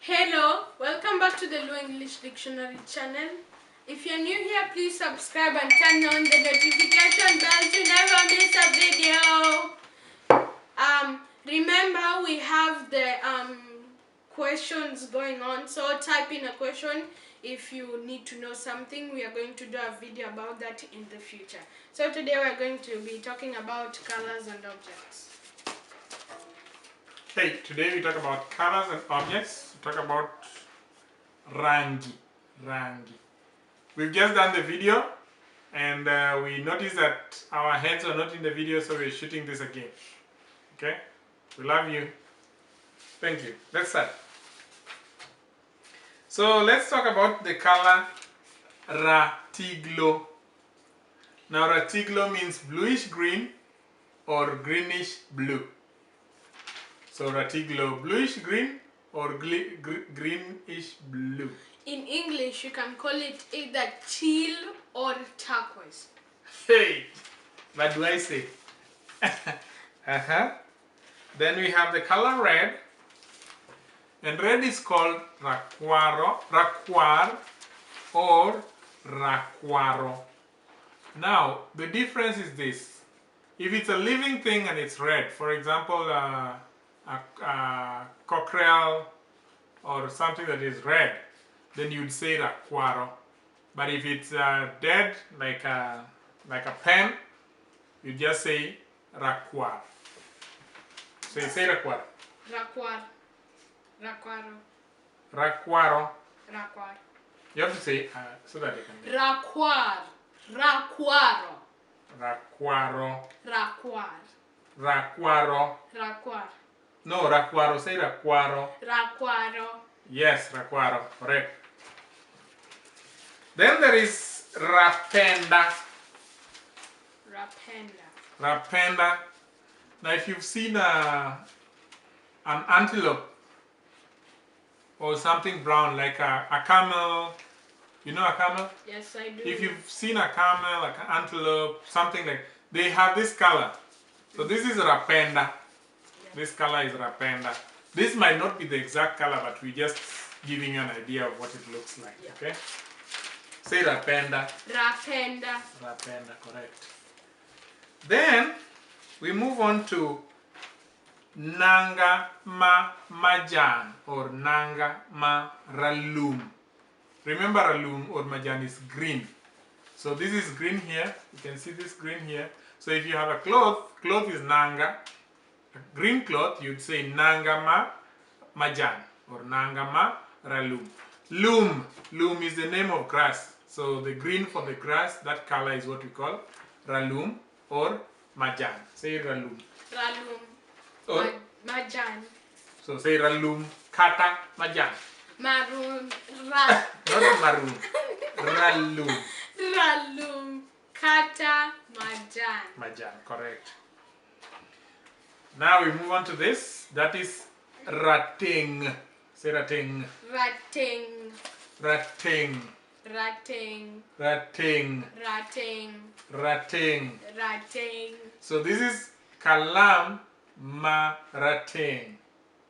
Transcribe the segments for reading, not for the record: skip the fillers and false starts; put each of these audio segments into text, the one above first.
Hello, welcome back to the Luo English Dictionary channel. If you're new here, please subscribe and turn on the notification bell to never miss a video. Remember, we have the questions going on, so type in a question if you need to know something. We are going to do a video about that in the future. So today we are going to be talking about colors and objects. Hey, today we talk about colors and objects. We talk about rangi. Rangi. We've just done the video and we noticed that our heads are not in the video, so we're shooting this again. Okay? We love you. Thank you. Let's start. So let's talk about the color ratiglo. Now ratiglo means bluish green or greenish blue. So ratiglo, bluish green or greenish blue. In English, you can call it either teal or turquoise. Hey, what do I say? Then we have the color red. And red is called rakwaro, rakwar or rakwaro. Now, the difference is this. If it's a living thing and it's red, for example, a cockerel or something that is red, then you'd say rakwaro. But if it's dead, like a pen, you just say rakwar. So you say rakwar. Rakwar. Rakwaro. Rakwaro. Rakwar. You have to say so that you can. Rakwar. Rakwaro. Rakwaro. Rakwar. Rakwaro. Rakwar. No, rakwaro. Say rakwaro. Rakwaro. Yes, rakwaro. Correct. Then there is rapenda. Rapenda. Rapenda. Now, if you've seen an antelope or something brown, like a camel, you know a camel? Yes, I do. If you've seen a camel, like an antelope, something like, they have this color. So this is rapenda. This color is rapenda. This might not be the exact color, but we're just giving you an idea of what it looks like. Yeah. Okay? Say rapenda. Rapenda. Rapenda, correct. Then we move on to nanga ma majan or nanga ma ralum. Remember, ralum or majan is green. So this is green here. You can see this green here. So if you have a cloth, cloth is nanga. A green cloth, you'd say nanga ma majan or nanga ma ralum. Loom. Loom is the name of grass. So the green for the grass, that color is what we call ralum or majan. Say ralum. Ralum. Or, majan. So say ralum kata majan. Maroon. Ra. Not maroon. Ralum. Ralum kata majan. Majan, correct. Now we move on to this. That is rateng. Say rateng. Rateng. Rateng. Rateng. Rateng. Rateng. Rateng. Rateng. So this is kalam ma rateng.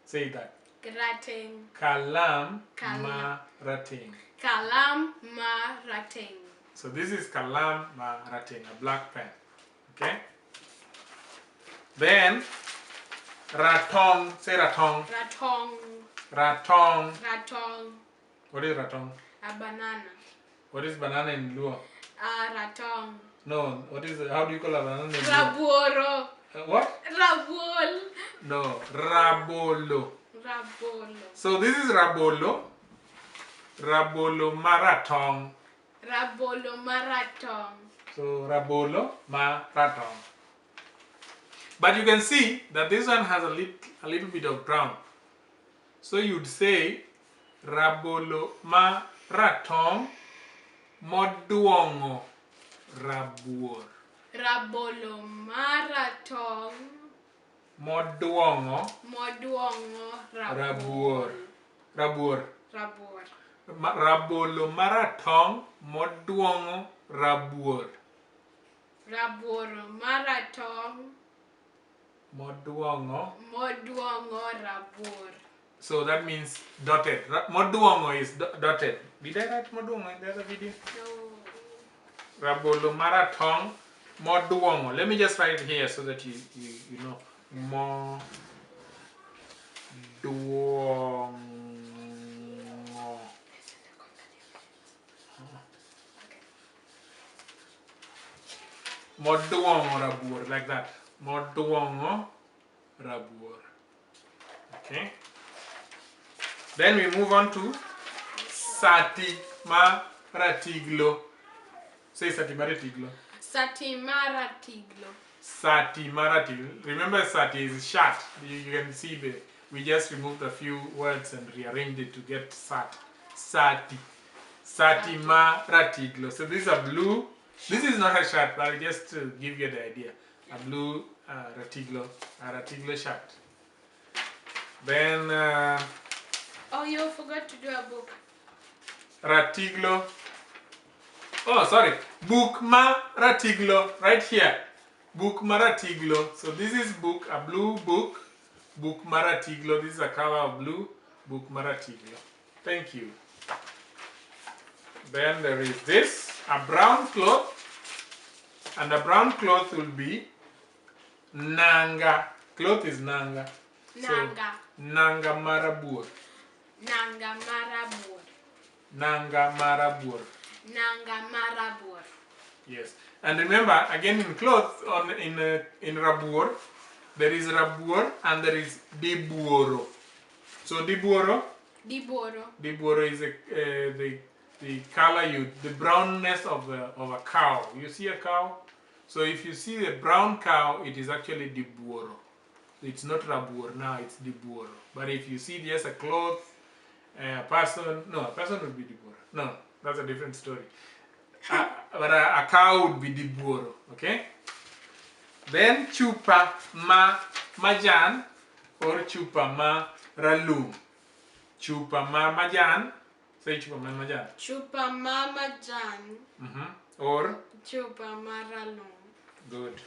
Say that. Rateng. Kalam ma rateng. Kalam ma rateng. So this is kalam ma rateng, a black pen. Okay. Then ratong. Say ratong. Ratong. Ratong. Ratong. What is ratong? A banana. What is banana in Luo? Ratong. No, what is, how do you call a banana in Luo? Rabuoro. What? Rabol. No, rabolo. Rabolo. So this is rabolo. Rabolo maratong. Rabolo maratong. So rabolo maratong. But you can see that this one has a little bit of brown. So you'd say rabolo maratong moduongo rabuor. Rabolo maratong moduongo moduongo rabuor. Rabuor. Rabuor. Rabolo maratong moduongo rabuor. Raboro maratong moduongo moduongo rabuor. So that means dotted. Moduongo is dotted. Did I write moduongo in the other video? No. Rabolo maratong moduongo. Let me just write it here so that you know. Moduongo. Moduongo rabuor, like that. Moduongo rabuor. Okay. Then we move on to sati maratiglo. Say sati maratiglo. Sati maratiglo. Sati maratiglo. Remember, sati is shirt. You can see we just removed a few words and rearranged it to get sat. Sati. Sati maratiglo. So this is a blue. This is not a shirt, but just to give you the idea. A blue ratiglo, a ratiglo shirt. Then. Oh, you forgot to do a book. Ratiglo. Oh, sorry. Book ma ratiglo, right here. Book ma ratiglo. So this is book, a blue book. Book ma ratiglo. This is a color of blue. Book ma ratiglo. Thank you. Then there is this, a brown cloth. And a brown cloth will be nanga. Cloth is nanga. Nanga. So, nanga marabuor. Nanga marabuor. Nanga marabuor. Nanga marabuor. Yes. And remember, again in cloth, in rabuor, there is rabuor and there is dibuoro. So dibuoro. Dibuoro. Dibuoro is the color, the brownness of a cow. You see a cow? So if you see the brown cow, it is actually dibuoro. It's not rabuor now, it's dibuoro. But if you see just a cloth, a person, no, a person would be dibuoro. No, that's a different story. But a cow would be dibuoro, okay? Then chupa ma majan or chupa ma ralum. Chupa ma majan. Say chupa ma majan. Chupa ma majan. Mm-hmm. Or chupa ma ralum. Good.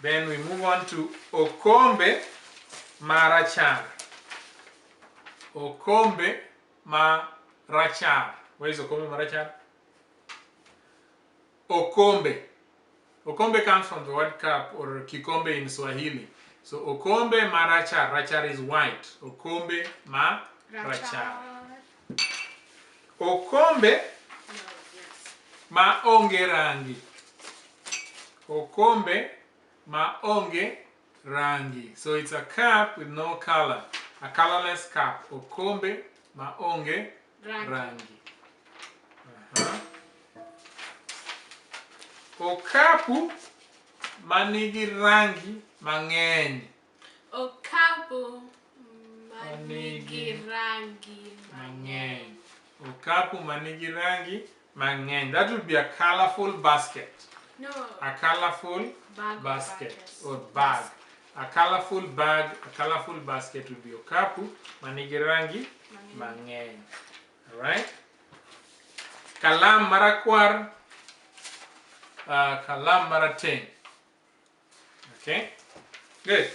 Then we move on to okombe marachar. Okombe marachar. Where is okombe marachar? Okombe. Okombe comes from the word cup or kikombe in Swahili. So okombe marachar. Rachar is white. Okombe marachar. Okombe ma onge rangi. Okombe ma onge rangi. So it's a cup with no color. A colorless cup. Okombe ma onge rangi. Uh-huh. Okapu manigi rangi mang'eny. Okapu manigi rangi mang'eny. Okapu manigi rangi mang'eny. That would be a colorful basket. No. A colorful bag basket or bag. A colorful bag, a colorful basket would be okapu manigi rangi mang'eny. All right. Kalam marakwar, kalam marateng. Okay, good.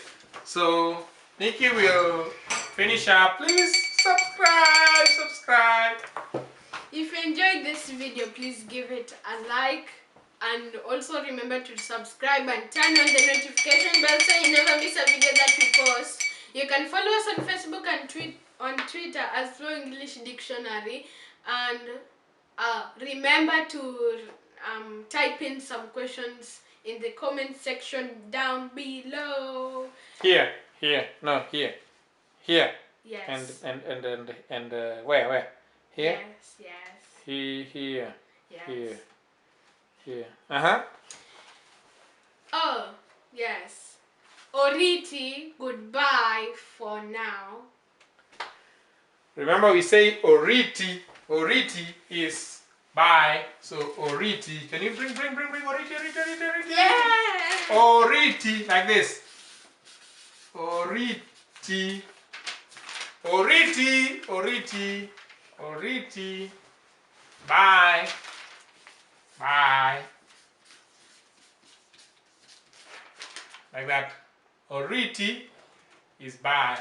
So Nikki will finish up. Please subscribe, subscribe. If you enjoyed this video, please give it a like. And also remember to subscribe and turn on the notification bell so you never miss a video that we post. You can follow us on Facebook and on Twitter as Luo English Dictionary. And remember to type in some questions in the comment section down below. Here, here, no, here, here. Yes. And where? Here? Yes, yes. Here, yes. Here. Here. Uh-huh. Oh, yes. Oriti, goodbye for now. Remember we say oriti. Oriti is bye. So oriti. Can you bring oriti, oriti, oriti, oriti? Yeah. Oriti, like this. Oriti. Oriti, oriti, oriti. Bye. Bye. Like that. Oriti. is bye.